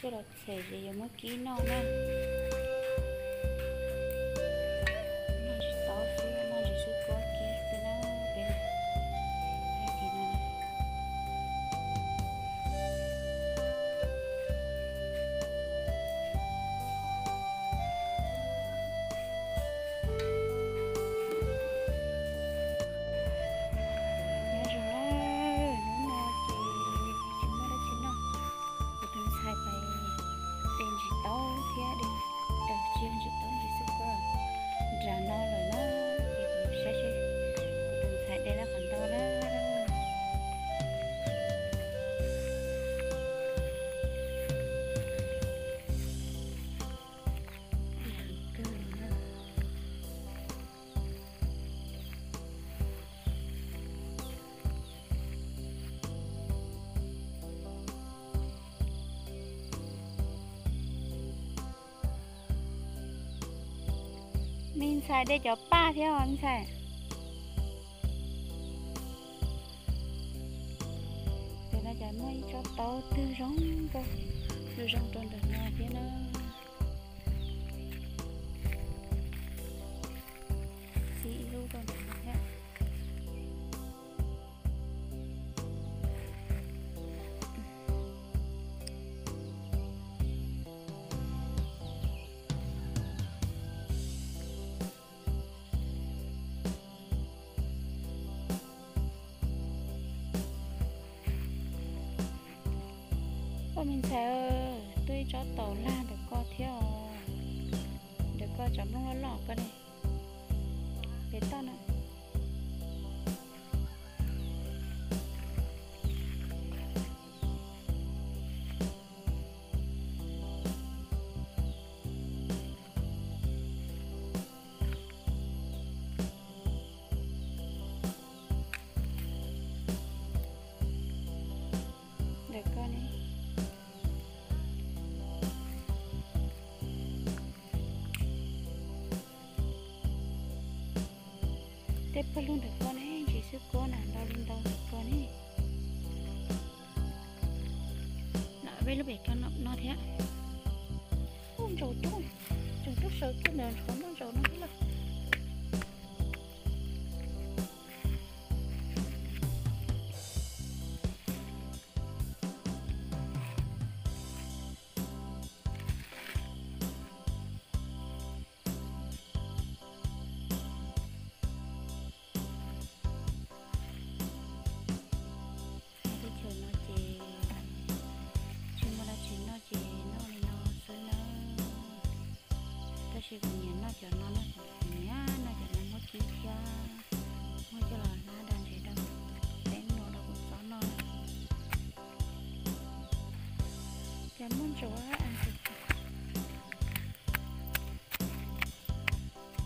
Coj los txhem ces yuav muab kib noj na. Noj tsis tau xwb, noj tsis tau kib xwb na. Peb thaij kiag no. Nyob zoo na, hnub no ces tsis muaj dab tsi noj, kuv tus ntxhais pais de ntsis taub thiab de, de tsiaj ntsis taub ntsis xwb kuj nram no lawm na, ces kuv saib seb kuv tus ntxhais de tau qhov ntau na. Me ntxhais de cov paj thiab os ntxhais. Ntawm no cas muaj ib tsob taub twg zoo nkauj, zoo zoo rau ntawm no thiab na. Txi ib lub rau ntawm no thiab. Ua me ntxhais, tuaj ib tsob taum lag ntawm ko thiab os. Ntawm ko cov nplooj loj loj ko ne. Pem toj no. Ntawm ko ne. Tej pawg lug ntawm ko ne, ntsis xwb kuab na, ntau li ntau ntawm ko ne. Lam peb lub pem ko no thiab. Ub, ntsaum coob, tseem tuaj sawv kiag ntawm qhov muaj ntsaum no thiab lawm. Teb chaws no ces tsis muaj dab tsi noj ces noj li no xwb na. Tab sis kuv nyiam noj cov no, noj cov, kuv nyiam noj cov no muab kib thiab muab coj los hlab da ntses rau teeb no rau kuv txob noj. Cas muaj ntsaum,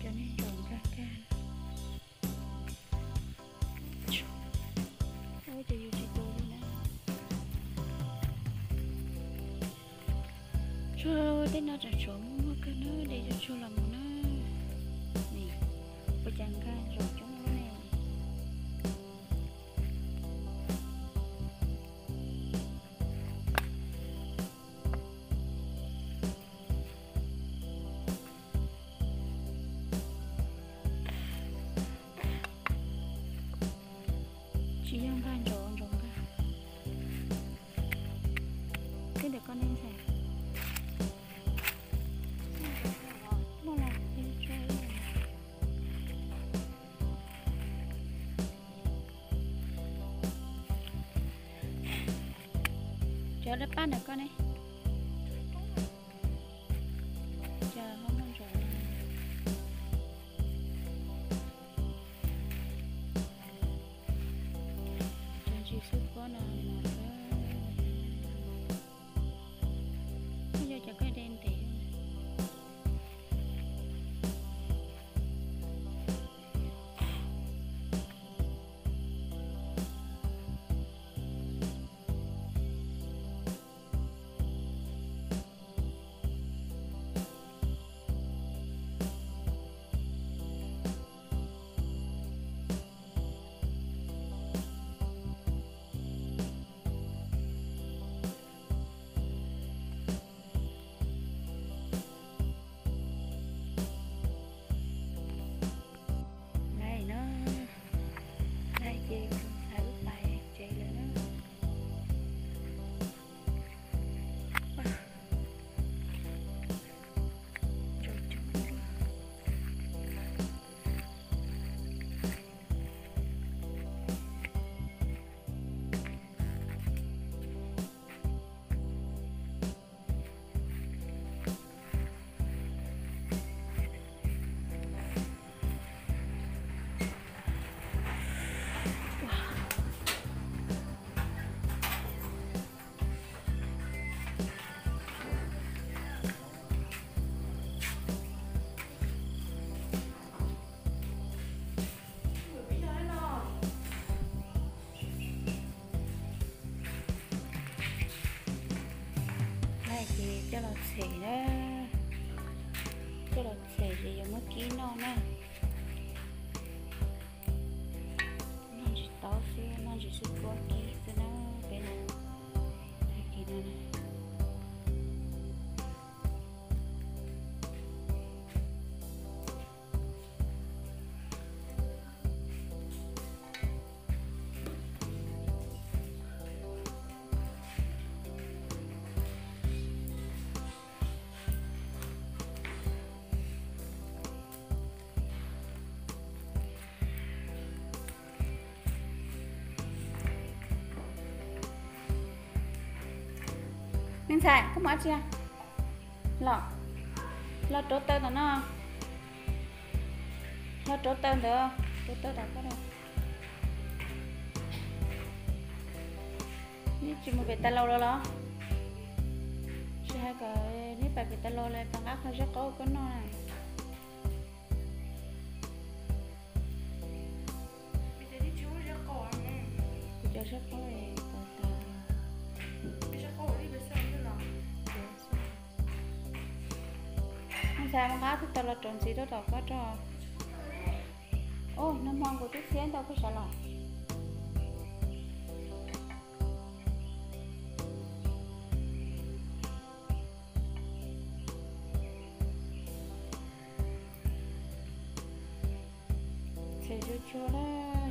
cov niag ntsaum nkag nkag. Ua cas yus tsis tus li na. Tshuaj tej no tseem tshuav muaj muaj kawg na, de tsuag tsuag los mus na. Ua cas nkag ntsaum coob ua luaj ne. Tsis yog nkag ntsaum, ntsaum nkag. Twb ntawm koj ne ntxhais. Muaj los. Cov dab paj ntawm koj ne. Cas ho muaj ntsaum. Cov ntsis xwb pob no mos kawg. Twb yog cov koj de ntev. Ces coj los txhem na, coj los txhem ces yuav muab kib noj na. Noj tsis tau xwb, noj tsis txhua kib xwb na, peb na. Tag kis no na. Me ntxhais, koj mus dab tsi los? Los rauv taws ntawm no, los rauv taws ntawd, rauv taws tom ko. Neb tsis mus pem tas laus los los? Tsis hais kom neb pais pem tas laus los pab nqa qhov zeb qaub koj noj na. Kuv cov zeb qaub tag. Me ntxhais, mus nqa tus taws los rauv ntxiv rau tom ko rau. Ub, nag hmo kuv twb txhiab ntau koj sav los. Txhem tsuag tsuag na.